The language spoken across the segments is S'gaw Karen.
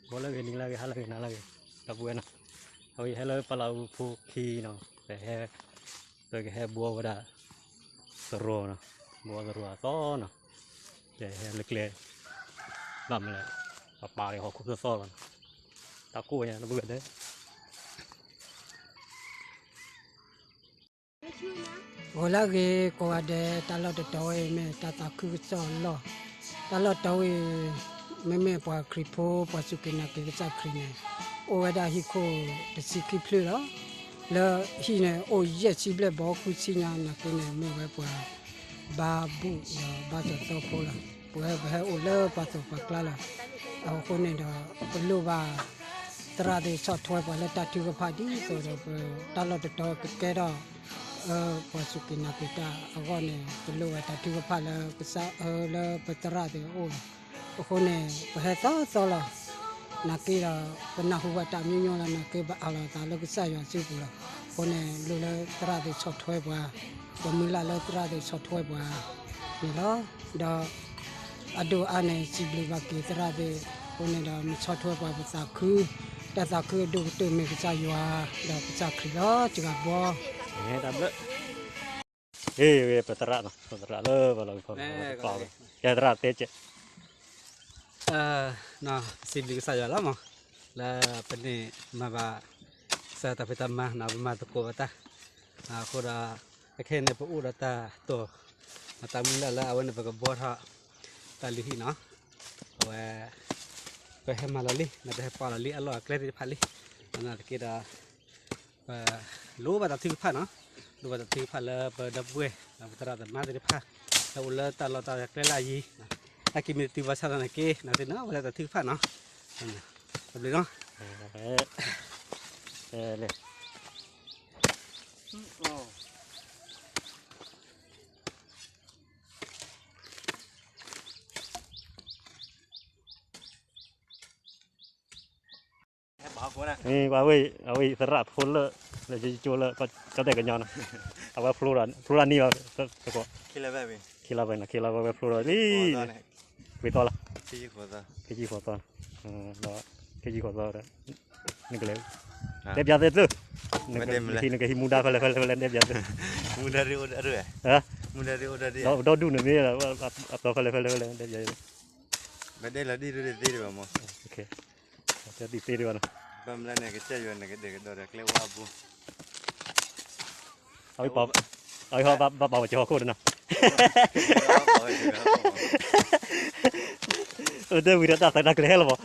ဂီၤလၢအဂ့ၤ နံၤလၢအဂ့ၤ ဟါလၢအဂ့ၤ နၤလၢအဂ့ၤ ဒီပုၢ်ဝဲၢ်နီၤ, အဝဲဟဲလၢပလၢ်အူဖိခံနီၤ, ပဟဲ ပကဟဲဘှီဝဲဒၣ် သရိာ်နီၤ, ဘှီသရိာ်အသီနီၤ, ကဟဲလၢကျဲ ဘၣ်မနုၤလဲၣ်, ပပာ်က့ၤဟီၣ်ခိၣ်သၢသီလီၤ, တၢ်ကိၢ်ညါ ဒီပုၢ်ဝဲၢ်သ့ၣ် ဂီၤလၢအဂ့ၤကိးဂၤဒဲး, တၢ်လီၢ်တတီၤဝဲအံၤမ့ၢ်တၢ်သးခုကစီၣ်အလီၢ်, တၢ်လီၢ်တတီၤဝဲအံၤ မ့မ့ၢ်ပှၤခရံာ်ဖိ ပှၤစူၢ်က့ၤနာ်က့ၤကစၢ်ခရံာ်န့ၣ် အိၣ်ဝဲဒၣ်ဟံၣ်ခိၣ်တဆံခံဖျၢၣ်လီၤ. လၢဟံၣ်န့ၣ် အိၣ်ယဲၢ်ဆံဘျဲၣ်ဘီဃုဆံညါ နာ်က့န့ၣ် မ့ၢ်ဝဲပှၤ ဘါဘူၣ်ဒီးဘါစီၢ်သီဖိလီၤ. ပဝဲပဟဲအိၣ်လၢပှၤသိၣ်ပှၤကျါလီၤ. အဃိန့ၣ်ဒီး ပလိၣ်ဘၣ် သရၣ်သ့ၣ်ဆီၣ်ထွဲပှၤလၢတၢ်ထုကဖၣ်ဒ်သိးဒီး ပတၢ်လီၢ်တတီၤကကဲထီၣ် ပှၤစူၢ်က့ၤနာ်က့ၤတၢ်အဂီၢ်န့ၣ် ပလိၣ်ဝဲတၢ်ထုကဖၣ်လၢကစၢ်အၢလၢပသရၣ်သ့ၣ်အအိၣ်လီၤ. အဃိန့ၣ် ပဟဲသီသီလီၤ. နာ်က့ဒီး ပနၢ်ဟူဘၣ်တၢ်မံညီလီၤ နာ်က့ပအးလီၤသးလၢကစၢ်ယွၤစုပူၤလီၤ. အဃိန့ၣ် လိၣ်လၢသရၣ်သ့ၣ်ဆီၣ်ထွဲပှၤ, ပမုၢ်လၢ်လၢသရၣ်သ့ၣ်ဆီၣ်ထွဲပှၤန့ၣ်လီၤ. ဒီး အဒိၣ်အါန့ၣ် စံးဘျုးဘၣ်က့ၤသရၣ်သ့ၣ်, အဃိန့ၣ်ဒီး မ့ၢ်ဆီၣ်ထွဲပှၤပသးခု, တၢ်သးခုအဒိၣ်ကတၢၢ်မ့ၢ်ကစၢ်ယွၤ ဒီးကစၢ်ခရံာ်လီၤ တဂၤဘီ. တၢ်ဘျၢ, ဟ့ၣ်ဝဲပသရၣ်နီၤ, ပသရၣ်လၢပလီၤကဖီ, ကဲသရၣ်တဲကဲး စံးဘျုးကစၢ်ယွၤလီၤမး, လၢပန့ၢ်မၤဘၣ် ကစၢ်တၢ်ဖံးတၢ်မၤနီၤ, ပမၤသကိးဘၣ်တၢ်, အဃိဒီး အခဲအံၤန့ၣ် ပအိၣ်ဒီးတၢ်တိာ်, တၢ်မုၢ်လၢ်လၢအဝဲန့ၣ် ပကဘှီထီၣ် တၢ်လုၢ်ဟံၣ်နီၤ, အဝဲ ပဟဲမၤလီၤလံ, ပဟဲပာ်လီၤလံ အလီၢ်အကျဲသ့ၣ်တဖၣ်လံ, နာ်သက့ဒီး ပလိၣ်ဘၣ်တၢ်ထုကဖၣ်နီၤ, လိၣ်ဘၣ်တၢ်ထုကဖၣ်လၢပဒီပုၢ်ဝဲၢ် ပသရၣ်သမါသ့ၣ်တဖၣ် လၢအိၣ်လၢတၢ်လီၢ်တၢ်ကျဲလၢအယံၤ, တၢ်က့ၤမ့ၢ်တတုၤဘၣ်ဆၣ်သနာ်က့ နာ်သ့ၣ်နီၤ ဝဲလၢတၢ်ထုကဖၣ်နီၤ, တၢ်ဘျုးနီၤ. အဝဲ အဝဲသရၣ်ဖိလၢ လၢကၠိလၢ ကၠီတဲာ်ကညီနီၤ, အဝဲဖျိဒီး ဖျိဒၣ်န့ၢ်ဘၣ် သကိး ခံလါဘၣ်ဝဲ ခံလါဘၣ်နီၤ, ခံလါဘၣ်ဝဲဖျိဒီးလံ, ဝံၤသီလီၤ, ခံဆံဃိးသီ, ဒီး ခံဆံဃိးသီဒီး နကလဲၤ တဲပၠးသ့ၣ်သု, နကဟံးမူဒါဖဲလဲၣ်ဖဲလဲၣ်ဖဲလဲၣ် တဲပၠးသ့ၣ်, မူဒါရ့အိၣ်ဒီး မူဒါရ့အိၣ်ဒီး ဒီးဒိၣ်ဒူၣ်န့ၣ်မ့ၢ် အတီဖဲလဲၣ်ဖဲလဲၣ်ဖဲလဲၣ် တဲပၠး, ဘၣ်ဒဲလီၤဒ်ရ့ဒ်သ့ဒံးဘၣ်မး, ဒ်သ့ဒံးဘၣ်နီၤ, ဘၣ်မနုၤလဲၣ်န့ၣ် ကစၢ်ယွၤန့ၣ် ကဒဲးကဒီးဒီးကျဲဝါအပူၤ အဝဲ အဝဲဘၣ်ပာ်ဝဲကဟီၣ်ခိၣ်တနီၤ, အတဲဝံၤဒီးတၢ်သးတၢ်ကျဲၤဟဲလီၤမး,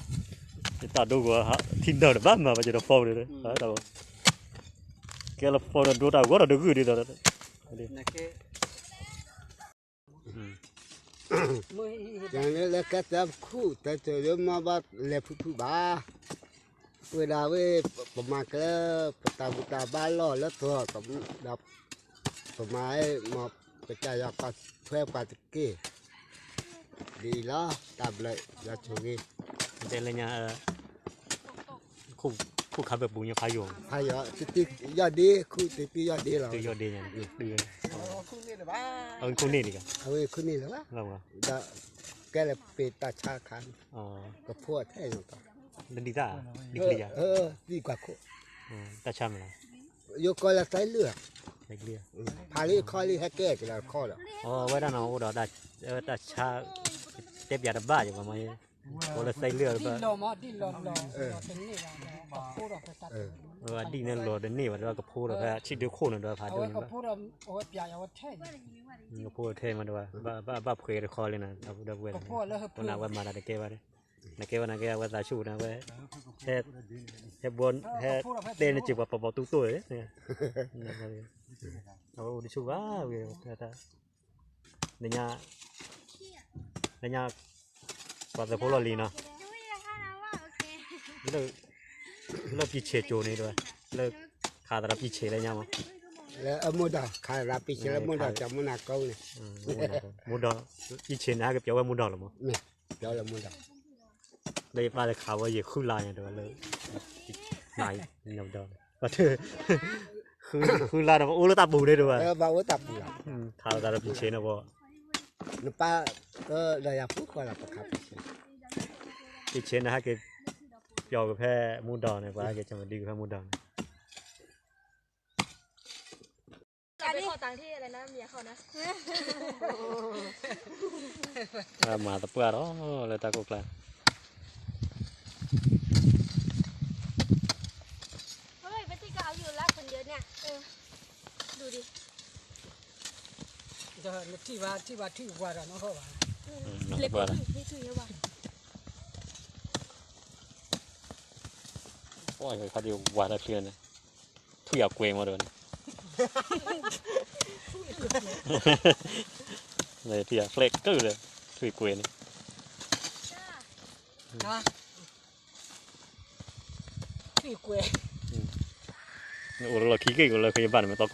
တၢ်ဒိၣ်ကီး ထံဒၢးတဘၣ်မၤ ပှၤကဒီး phone န့ၣ်, ကဲလၢ phone ဒီးဒိတၢ်ဂီၤဒီးတဂုာ်ဒ်သိး ယလၢကဲသၢပခူၣ် တၢ်တၢ်လၢမၤဘၣ်လဲၤဖုဖုဘၣ်, ဝဲဒၣ်ဝဲ ပမၤကျဲ ပတၢ်ဘူၣ်တၢ်ဘါလီၢ်လၢသီ ဒီး ပမၤ မၤ ပတၢ်ယွၤကွၢ်ထွဲပှၤတက့ၢ်, ဒ်အံၤလီၤ တၢ်ဘျၢယွၤဆိၣ်ဂ့ၤ, တဲလၢညါ ခူၣ်ခါဘၢပူၤညါဖးယိာ်, ဖးယိာ် တတုၤယီၢ်ဒ့ ခူၣ်တတုၤယီၢ်ဒ့လီၤ, တတုၤယီၢ်ဒ့ညါ, အဝဲခူၣ်န့ၢ်တဘၣ်, အဝဲခူၣ်န့ၢ်တဂၤ, အဝဲခူၣ်န့ၢ်လၢၤဘၣ်, ဒီးကဲလၢပ့ၤတၢ်ဆါခါ, ကဖိအထဲယိာ်, လၢဒ်တၢ်, ဒ်ကျံယၤ, သံကွၢ်ခိၣ်, တၢ်ဆါမ့ၢ်လီၤ, ယိၤကီၢ်လၢသဲလုၢ်, ဖးလံခီလံဟဲကဲကလီခီဒီး, အဝဲဒၣ်နီၤ အိၣ်ဒီးတၢ်ဆါ, တဲပၠးတဘၣ်ယၤဘၣ်မး, အိၣ်လၢသဲလုၢ်တဘၣ်, ဒ်န့ၣ်လီၤတန့ၢ်ဘၣ် ဒီးကဖိဒီးဖဲထံဒုခိၣ်န့ၣ်ဒီးဖးဒိၣ်န့ၣ်ဘၣ်, ကဖိထဲမးဒီး ဘၣ်ဖှဲးတခီလံနီၤ, ဒီပုၢ်ဝဲၢ်, ပနၢ်ဝဲမၤတၢ်တကဲဘၣ်, နကဲဘၣ်နကဲအဝဲသးဆူၣ်န့ၣ်ဝဲ, ဟဲဘှီ, ဟဲတဲန့ၣ်စ့ၢ်ပှၤပှၤပှၤတူၢ်တိၢ်, အဝဲအိၣ်တဆူၣ်ဘၣ်ဝဲ, လၢညါ, လၢညါ, ပှၤသုးဖိလီၢ်လံၤနီၤ, လၢပံဆဲးကၠိၤန့ၣ်ဒီး, လၢခးသရၣ်ပံဆဲးလၢညါမး, လၢအမိၢ်ဒီး ခးသရၣ်ပံဆဲးလၢမိၢ်ဒီး ကၠီမိၢ်နၤကိးန့ၣ်, မိၢ်ဒီး, ပံဆဲးန့ၣ် ဟဲကပျီဝဲမိၢ်ဒီးလီၤမး, ပျီလၢမိၢ်ဒီး, လၢယပၢ်လၢခးဝဲယဃုလါန့ၣ်ဒီးလၢ, နၤ, ဒီး, ပှၤတ, ဃုလါဒီး ပအိၣ်လၢတၢ်ပူၤန့ၣ်တဝဲ, ဘၣ်အိၣ်တၢ်ပူၤလီၤ, ခးလီၤသးဒီးပံၤဆ့န့ၣ်ဘီ, နပၢ်, လၢယၤပူၤဃီလၢပခးပံၤဆ့, ပံၤဆ့န့ၣ်ဟဲက့ၤ, ပျီကဖဲမူဒီးန့ၣ် ပှၤဟဲက့ၤ ကမဒံကဖဲမူဒီးန့ၣ် မၤသပှၢ်ဒီးလၢတၢ်ကိၢ်ကျါ, ထံၣ်ဘၣ် ထံၣ်ဘၣ်ထံၣ်ဝါဒီးနီၢ်ဟီၣ်ဘၣ်, ခါဒံးဝါတၢ်ချံန့ၣ်, ထွံၣ်အကွဲမးဒီးန့ၣ်, ထွံၣ်အချဲကၢၢ်လၢ, ထွံၣ်ကွဲန့ၣ်, ထွံ�်ကွဲ, အိၣ်လၢလီၢ်ခံက့ၢ်ကီးလၢခ့ယဘၣ်န့ၣ် မ့ၢ်တီခိၣ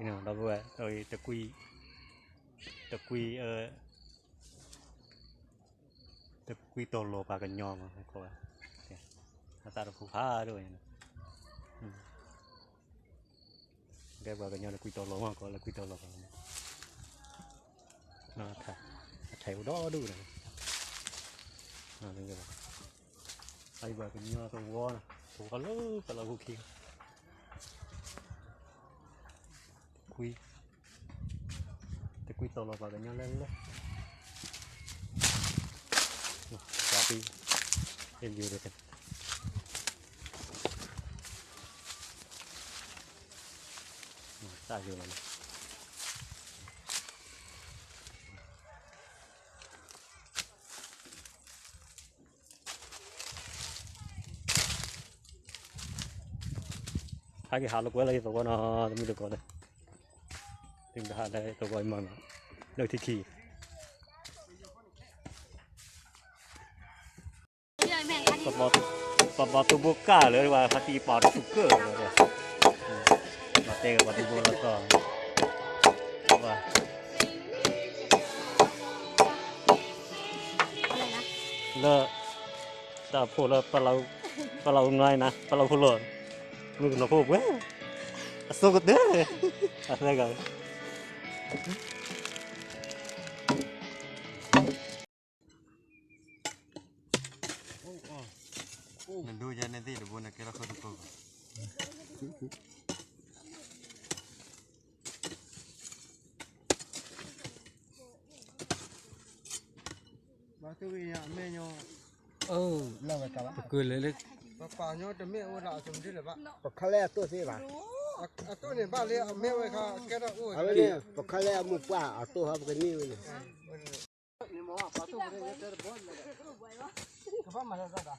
် ဒီပုၢ်ဝဲၢ်, တကွံ, တကွံ, တကွံတီၤလီၤပှၤကညီမး, အသးတဖုဖးဒိၣ်န့ၣ်, ကဲပှၤကညီတကွံတီၤလီၤမး ကီးလၢကွံတီၤလီၤပှၤကညီ, အထဲးအိၣ်ဒီဒူၣ်န့ၣ်, အံၤပှၤကညီသဝီန့ၣ် သဝီလၢပလီၢ်ခိၣ်ခံ ကွံ, တကွံတီၤလီၤပှၤကညီလဲၣ်လဲၣ်, ပှၤသံ, အ့ၣ်ယူၤဒီး, တၢ်ယူၤလီၤန့ၣ် ဟဲက့ၤဟးလိာ်ကွဲလၢယသဝီနီၤ တမုၢ်တကိးလၢ, တမုၢ်တဟးလၢသဝီအံၤမးနီၤ, လၢထံခံ, ပဘီသိဘိကၢ်လၢ ပှၤခါသံပာ်တဆူၣ်ကၢၢ်လၢ, ပှၤတဲက့ၤပှၤသိဘိလီၤသီ, လၢ, တၢ်ဖိလၢ, ပလီၤအူနွါနၤ ပလီၤဖိလီၤ, မုၣ်ကနီၤဖိပှဲၤ, အစိကတၢၢ်, အသဲဂၤ နဒိယဲန့ၣ်သ့ၣ်တဘိန့ၣ် ကဲထီၣ်ခိၣ်တကိးဘၣ်, ပကလၢလၢ, ပခီလဲၣ်အတိၢ်သ့ဘၣ်, အတိၢ်န့ၣ်ဘၣ်လၢအမဲဝဲခါကဲထီၣ်အိၣ်, ပခီလဲၣ်အမုၢ်ပှၢ်အတိၢ်ဟီပကန့ၢ်ဝဲန့ၣ် ပှၤဘၣ်ခီကိးညါဒ်တသံ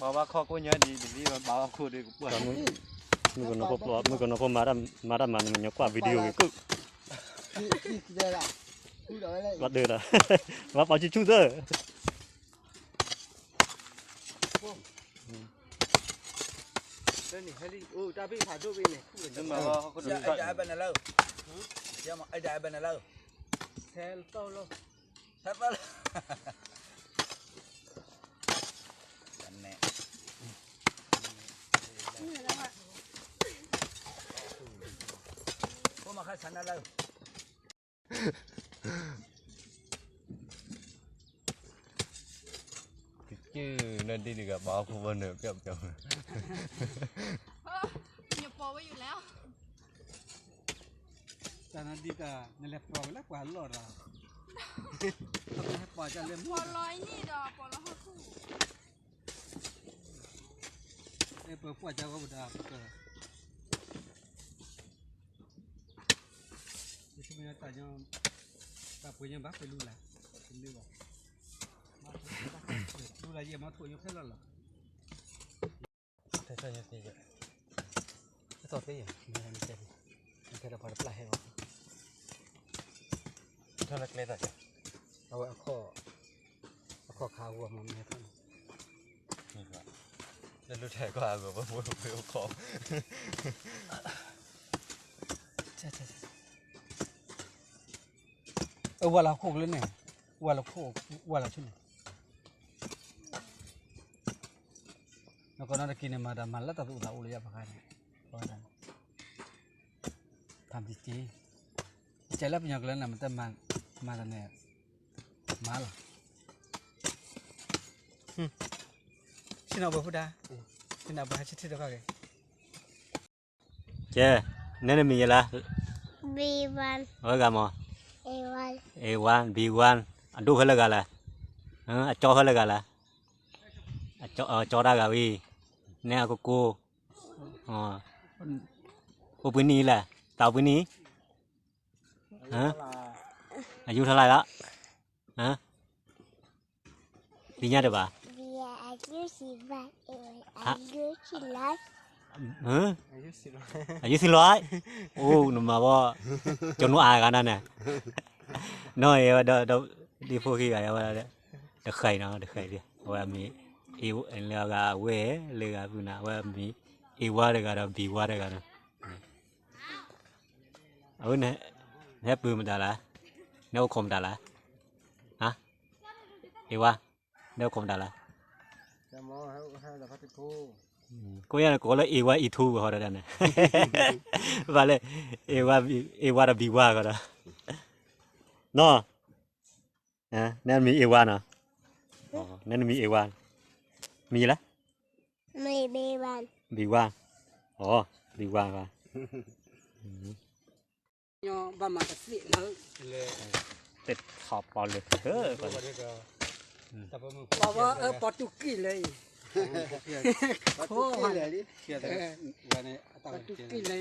ဘၣ် ဘၣ်အီၣ်ခိၣ်ဒီးကပှၢ်, မုၣ်ကနီၤဖိ, မၤတၢ်မၤန့ၣ် မညီကွၢ် video ဂ့ၤကုၣ်, ဘၣ်ဒၢးဒီး, ဘၣ်ပာ်ဆူၣ်ဆူၣ်သၢ တၢ်ဘ့ၣ်ဖးဒိၣ်ဘ့ၣ်န့ၣ်, တၢ်ဘ့ၣ်နလၢ, တၢ်ဘ့ၣ်နလၢ, ထဲလီၤ, ထဲလီၤ, န့ၣ်, ဖိမၤခါဆန္ဒလၢ ကနၣ်ဒ်တဂၤ ဘၣ်ဟီၣ်ခိၣ်ဝဲန့ၣ် ပျောက်ပျောက်, ညပိာ်ဝဲယူၤလဲၣ်, တၢ်နၢ်ဒ်တၢ် နလဲၤပျီဝဲလၢပှၤလီၢ်တၢ်, ပှၤလီၤအံၤန့ၣ်ဒီး ပှၤလီၤဟီၣ်ခိၣ်, အဲ ပပှၤကၢ်ဝဲပဒါပက ယဆိကမိၣ်တၢ်ညီ, တၢ်ပှ့ၤညီဘၣ်ပှ့ၤလူလၢ်, ပလၢဘၣ်, လူလၢ်ယဲၢ်မၤထိၣ်ညီဖဲလီၤလီၤ, သ့ယဲၢ်, သ့ယဲၢ်, ခဲဒီးပှၤတပျၢ်ဟဲလီၤ, ထီၣ်လၢကျဲသးယဲၢ်, အဝဲအခီၣ်, အခီၣ်ခါအဂီၢ်မ့ၢ်မ့ၢ်ထီၣ်န့ၣ်, လၢလူၢ်ထဲကီၢ်အဂီၢ် ပဖိပဖိအိၣ်ခီၣ်, အဝဲလၢခိၣ်ကလၢန့ၣ်, ဝဲလၢခိၣ်, ဝဲလၢဆူၣ်န့ၣ် နကနၣ်တက့ၤန့ၣ် မၤတၢ်မၤလၢတၢ်သူၣ်အိၣ်သးအိၣ်လၢယၤပှၤခါန့ၣ်, ဖးတက့ၢ်, ကဲလၢပညီကလၢန့ၣ် မ့ၢ်တမၤတၢ်န့ၣ်, မၤလီၤ, ဆ့ၣ်နီၤဘၣ်ဖုဒါ, ဆ့ၣ်နီၤဘၣ်ဟဲဆ့ထံတခီက့ၤ, ကဲ, နဲနမံၤယဲလၢ, အဝဲဂၤမး, A one, B one, အဒိၣ်ဖဲလၢဂၤလဲၣ်, အကၠီဖဲလၢဂၤလဲၣ်, အကၠီတၢ်ဂၤဝံၤ, နဲအကကိ, အိၣ်ပှဲၤနံၣ်လဲၣ်, သးအိၣ်ပှဲၤနံၣ်, အယူထီၣ်လၢ်လီၤ, သ့ၣ်ညါတဘၣ်, အယူသံလီၤ, အိၣ်နမၤဘီ, ကၠီနူအါဂၤန့ၣ်, နီၢ်အဝဲဒီး, ဒ်ဖိခံဂၤဝဲ, တဃဲၤနီၤ တဃဲၤ, အဝဲမ့ၢ်, လၢဂၤဝဲ, လၢဂၤဖုနၤ အဝဲမ့ၢ်, A oneတဂၤဒီး B oneတဂၤန့ၣ် အဝဲ, နဟဲပၢၤမတၤလဲၣ်, နအိၣ်ခိးမတၤလဲၣ်, ဟါ, A one, နအိၣ်ခိးမတၤလဲၣ်, ကိးယၤန့ၣ် ကိးလၢ A one A two ဟီဒီးဒၣ်န့ၣ်, ဘၣ်လၢ, A one, A oneဒီး B one ဃီဒီး, နီၢ်, နမံၤ A one နီၤ, နမံၤ A one, မံၤလၢ, B one, B one, ဘၣ်မၤတသ့လၢ, သ့ၣ်ထီၣ်ပီလၢ, ပီတူၢ်ကံၢ်လၢ, ပီတူၢ်ကံၢ်လ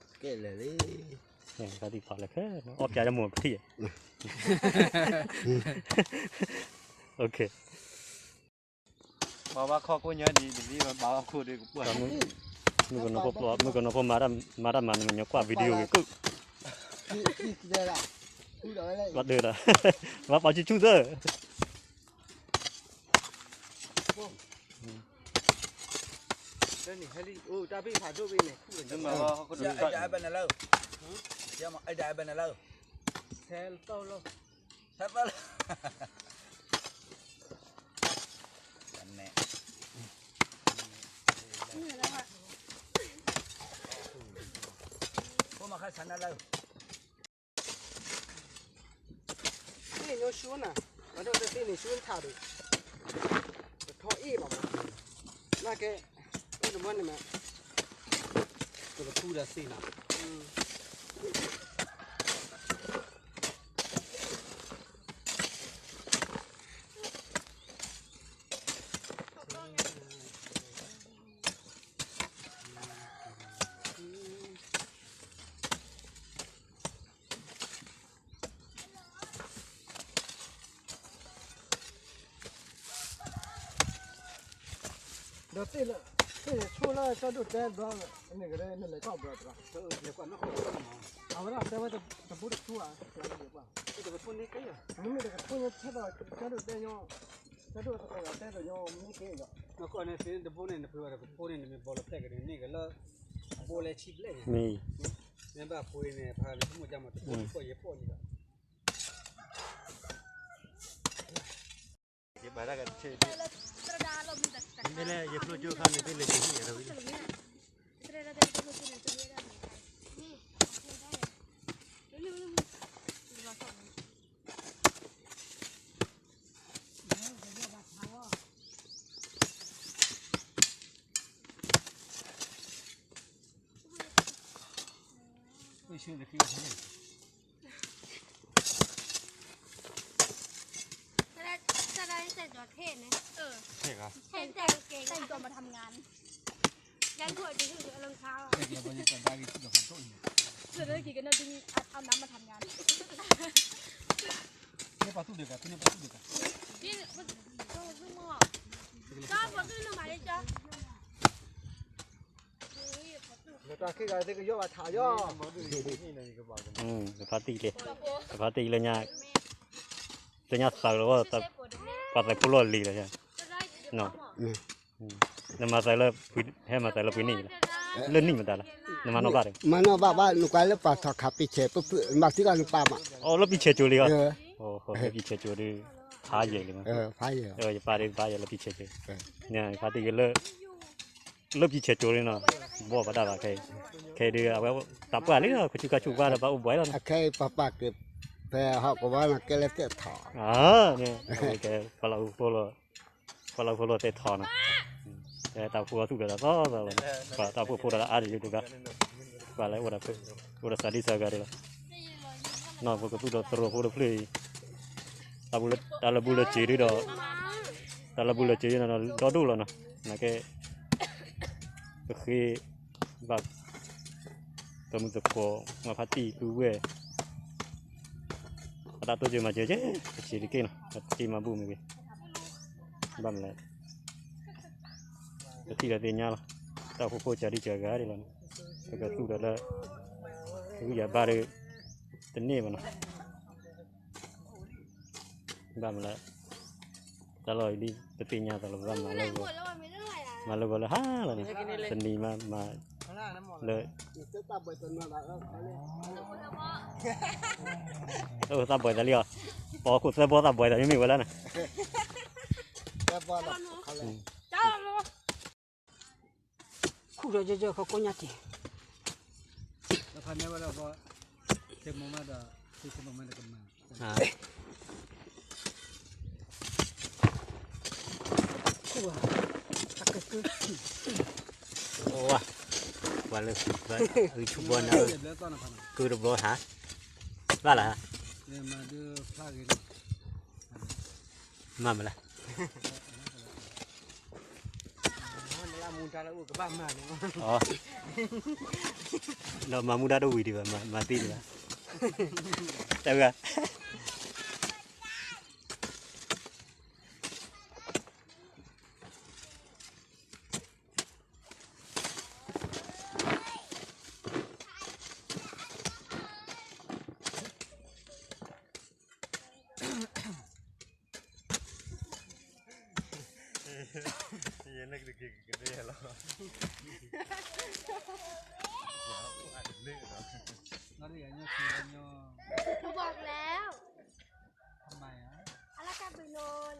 ၢ, ကဲလၢာ်လံ, တၢ်ဒ်ဖးလၢခဲ, အီၣ်ပျးတမိၢ်ပထံၣ်, ပှၤဘၣ်ခီၣ်ကိးညါဒ်တလံ ဘၣ်ဘၣ်ခီၣ်ဒီးကပှၢ်, မုၣ်ကနီၤဖိ, မုၣ်ကနီၤဖိမၤတၢ်မၤန့ၣ် မညီကွၢ် video ဂ့ၤကုၢ်, ဘၣ်ဒၢလီၤ, ဘၣ်ပာ်စုဆူၣ်သၢ တၢ်ဘ့ၣ်ဖးဒိၣ်ဘ့ၣ်န့ၣ်, အဲၣ်ဒိးအဲၣ်ဘၣ်နၤလၢ, အဲၣ်ဒိးအဲၣ်ဘၣ်နၤလၢ, ဆဲးလီၤ, ဆဲးလီၤ, ဖိမၤခါဆန္ဒလၢ, သ့ၣ်ညိၣ်ဆူနၤ, ဘၣ်ဒိၣ်သ့ၣ်န့ၣ်ဆူထးဒီး, တထီၣ်အ့ၣ်ဘၣ်မး, နာ်က့, အိၣ်တဘီန့ၣ်မး, ကထူဒီးသ့ၣ်နၤ ဒီးသ့ၣ်လၢ, သ့ၣ်ဆိလၢကၠီဒိၣ်တဲဘျီ, နကရဲနလဲၤကီၢ်ဘျီတဂၤ, အဝဲဒၣ်တဲဝဲတဘိတဆူဧါ, မ့မ့ၢ်တကထိညါထဲဒီးကၠီဒိၣ်တဲညီ, ကၠီဒိၣ်တကတဲဒီးညီမ့ၢ်က့ၤဒီး, နကီၢ်န့ၣ်သ့တဘိန့ၣ် နဖုးဝဲတကဖိန့ၣ် နမ့ၢ်ဘီလီၤဖျဲၣ်က့ၤန့ၣ် န့ၢ်က့ၤလၢ, ဘိလဲၤဆံဘျဲၣ်န့ၣ်, မ့ၢ်ဘၣ်ပှ့ၤန့ၣ် ဖးန့ၣ် ဆိကမိၣ်ကမၤတဘိတပီၢ်ယဲၢ်ပီၢ်လံဒီး ယဘၣ်တၢ်ကဆ့, မ့ၢ်လၢယဖျိကၠိခါန့ၣ် သ့ၣ်လဲၤက့ၤဟံၣ်အတဝံၤလံ, ဆၢဒၣ်ဆၢဒၣ်ထ့ၣ်န့ၣ်, ထ့ၣ်က, ထ့ၣ်ကၠီမၤ ทำงาน, ရမ်းထိုးအတဟ့ၣ်အလုံးခါ, ဆိုတော့ ကီကနဒီ အနမ်းမၤ ทำงาน. ပှၤသူၣ်ဒံးကၤ ဖဲန့ၣ်ပှၤသူၣ်ဒံးကၤ ကဖါတံၢ်လံ ကဖါတံၢ်လၢညါ လၢညါသးလီၤ ပှၤသးဖိလီၢ်လံၤလီၤ နမၤသးလၢ ဟဲမၤသးလၢပှ့ၤနံၣ်လီၤ လၢနံၣ်မတၤလီၤ နမၤနီၣ်ဘၣ်ဒီး မၤနီၣ်ဘၣ်ဘၣ် နကွၢ်လၢပှၤထီၣ်ခးပံးဆဲး ပမၤသံလီၤနပၢ်မး အိၣ်လၢပံးဆဲးကၠိၤလံအီၤ လၢပံးဆဲးကၠိၤဒီး ဖးယံာ်လံမး ဖးယံာ် ယပၢ်ဒီးဖးယံာ်လၢပံးဆဲးကၠိၤ ဖါတံၢ်ကလၢ လၢပံးဆဲးကၠိၤလံနီၤ ဘီၣ်ပတၢ်ဘၣ်ခဲအံၤ ခဲအံၤဒီး အဝဲတၢ်ပှၢ်လံလီၤ ခဆူၣ်ခါဆူၣ်ဘၣ်ဒီး ဘၣ်အိၣ်ဘှံးလီၤ အခဲအံၤပပာ်က့ၤ ဖဲဟီၣ်ကဝီၤနီၤ ကဲလၢသ့ၣ်ထီၣ် ကဲ ပှၤလီၢ်ဖိ ပှၤလီၢ်ဖိလီၢ်သ့ၣ်ထီၣ်နီၤ တၢ်ဖိသူၣ်ဒီးတၢ်သီသီ ပှၤတၢ်ဖိဖိဒီးအါတယုၢ်တဂၤ ပှၤလၢအိၣ်ဒီး အိၣ်ဒီးစၤဒံစၤဂၤဒံးလီၤ နီၤ ပကသူၣ်ဒီးသရိာ်ဖိတဖျၢၣ်အံၤ တၢ်လၢဘူလၢစ့ၤဒုဒီး တၢ်လၢဘူလၢစ့ၤဒုဒီး ဒီဒိၣ်လီၤနီၤ နာ်က့ ပဃ့ ဘၣ် တမုၢ်သကိး မၤဖါတံၢ်သူဝဲၢ် အတၢ်တိစၢၤမၤစၢၤကဲ ပစ့ၤတက့ၢ်နီၤ ပတ့မၤဘူၣ်မ့ၢ်ဂ့ၤ ဘၣ်မနုၤလဲၣ် ပထံၣ်ဒီးသ့ၣ်ညါလီၤ တၢ်အိၣ်ဖှိၣ်ဖိစၤဒံစၤဂၤဒံးလီၤနီၤ ပကသူၣ်ဒီးလၢ ဝံယၤဘၣ်ဒီး တန့ၢ်ဘၣ်နီၤ ဘၣ်မနုၤလဲၣ် တၢ်လီၢ်အံၤဒ်ပသ့ၣ်ညါသးလီၤ ပဘၣ်မၤလၢဂီၤ မၤလၢဂီၤလၢဟါလီၤန့ၣ် တနံၤမးမၤလၢ အိၣ်သးဘှဲးသးလံအီၤ ပှၤဟီၣ်ခိၣ်သၢဘီသးဘှဲးသးမ့ၢ်မ့ၢ်ဝဲလၢန့ၣ် ခူၣ်ဒီးယဲယဲခီကိးညါတံၢ် လၢဖးနဲဝဲဒၣ်ဘီ သ့ၣ်မီၤမးဒီး သ့ၣ်မီၤမးဒီးကမၤ ခူၣ်ဘၣ် အကကၢ အိၣ်ဝါ ပှၤလၢ အဂံၢ်ဆူၣ်ဘီနၤ ကၢတဘျီဟါ ဘၣ်လၢဟါ မၤမလဲၣ် ဒီးမၤမူဒါတဝံၤဒံးဘၣ် မၤသံဒံးဘၣ် တဂၤ บอกแล้ว ทำไมอ่ะ อะไรกันไปนอน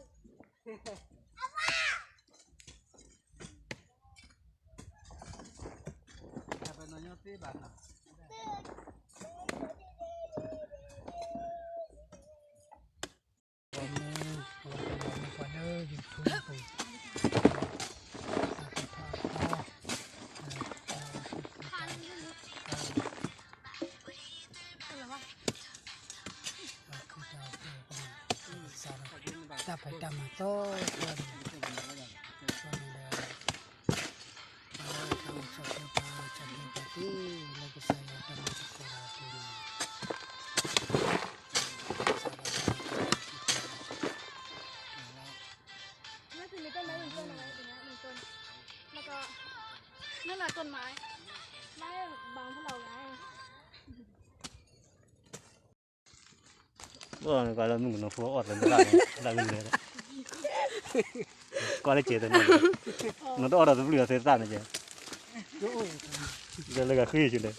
တၢ်ဖံးတၢ်မၤတီတီန့ၣ် တၢ်အိၣ်ဆီၣ်ထွဲပှၤ လၢကစၢ်ယွၤတၢ်မၤသကိးတၢ်အပူၤန့ၣ် แล้วก็นั่นแหละต้นไม้ ไม้บางพวกเราไง ဘၣ်နကလၢမုၣ်ကနီၤဖိအီၣ်တလၢတၢ်န့ၣ် တၢ်မုၣ်လၢ ကွၢ်လၢကဲတန့ၣ် နတအီၣ်ဒီးတဘျုးအသ့တၢ်န့ၣ်ကဲ ဒီးလၢဂၤဃ့ဆူလဲၣ်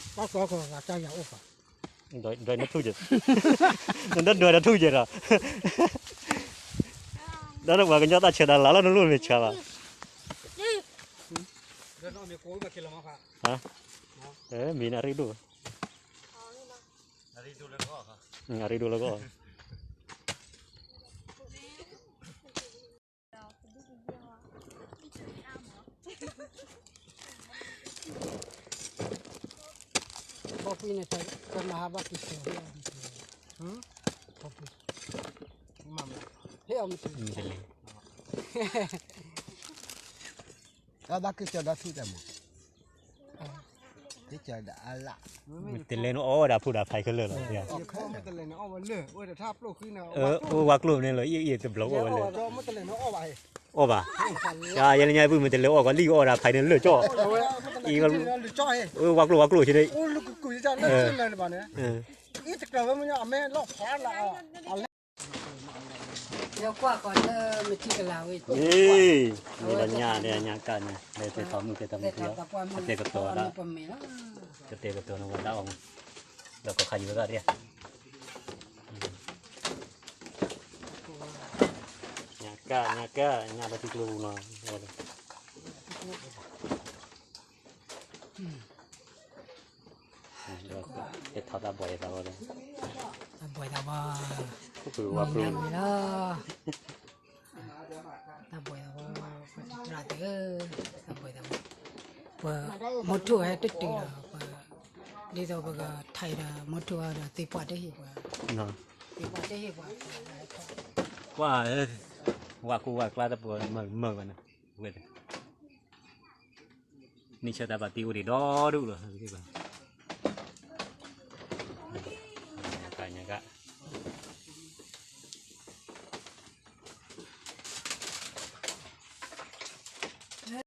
ဘၣ်ကီကီၢ်ဂၤတၢ်ယၤအိၣ်ပှၤ ဒွဲၣ်နထူၣ်ကဲ နဒွဲၣ်နထူၣ်ကဲဒီး ဒီးပှၤကညီတၢ်ဆဲးတၢ်လၤလီၤ နလိၣ်မ့ၢ်ဆါဘၣ် မ့ၢ်နရ့ဒိၣ် နရ့ဒိၣ်လၢကီၢ် ခီဖံန့ၣ် တမၤဟးဘၣ်က့ၤဆဲးဟ့ၣ်အီၤမ့ၢ်ဆဲး ခီဖံ ဟ့ၣ်အီၤမ့ၢ်ဆဲး မ့ၢ်ဆဲး ဘၣ်က့ၤကၠီဒီးထူၣ်တၢ်မး, က့ၤကၠီဒီးအလၣ်, မ့ၢ်တလဲၤနအီၣ်ဝဲဒၣ်ဖိဒၣ်ဖးခဲလၢာ်လီၤ, အိၣ်ဝဲကျိၣ်န့ၣ်လီၤ အံၤအံၤတဘျီအိၣ်ဝဲလၢ, အီၣ်ဘၣ်, ယဲလၢညါပုၢ်မ့ၢ်တလဲၤအီၣ်ကီးလံၣ်အီၣ်ဒၣ်ဖးန့ၣ်လၢာ်ကၠီ, အံၤ, ဝဲကျိၣ်ဝဲကျိၣ်ဆ့န့ၣ်, အ့ၣ်, မ့ၢ်လၢညါန့ၣ်အမဲာ်လီၤဖးလၢ်, မ့ၢ်လၢညါန့ၣ်အညါကၣ်န့ၣ် လဲၤတ့ထီမုၢ်ကဲထီမုၢ်ကဲ, ကတဲာ်ကတီၤဒၣ်, ကတဲာ်ကတီၤန့ၣ်ဝဲဒၣ်အီၤ, ဒီးကခါယူၤဝဲဒၣ်ဒၣ်, ညါကၣ် ညါကၣ် ညါပထံကျိပူၤနီၤ, ဒီးကဲထီၣ်တၢ်ဘှီးယသးဝဲ, တၢ်ဘှီးသးဝဲ, ဝါပူၤလီၤ, တၢ်ဘှီးသးဝဲ, ပှၤတၢ်သ့ၣ်ဧၢ, တၢ်ဘှီးသးဝဲ, ပှၤမိၢ်ထူၣ်ဟဲတတုၤလီၤ, ပှၤ, ဒ်သိးပကထါအံၤဒီး မိၢ်ထူၣ်အီၤဒီးသ့ၣ်ပှၢ်တဟ့ၣ်ပှၤ, သ့ၣ်ပှၢ်တဟ့ၣ်ပှၤ, ပှၤ, ဝါကိၢ်ဝါကျါတပှၤမၤမၤဘၣ်န့ၣ်, ဝဲ, န့ၣ်ဆၢတၢ်ဘၣ်တ့အိၣ်ဒံးဒီဒူၣ်လီၤ, ညါကၣ်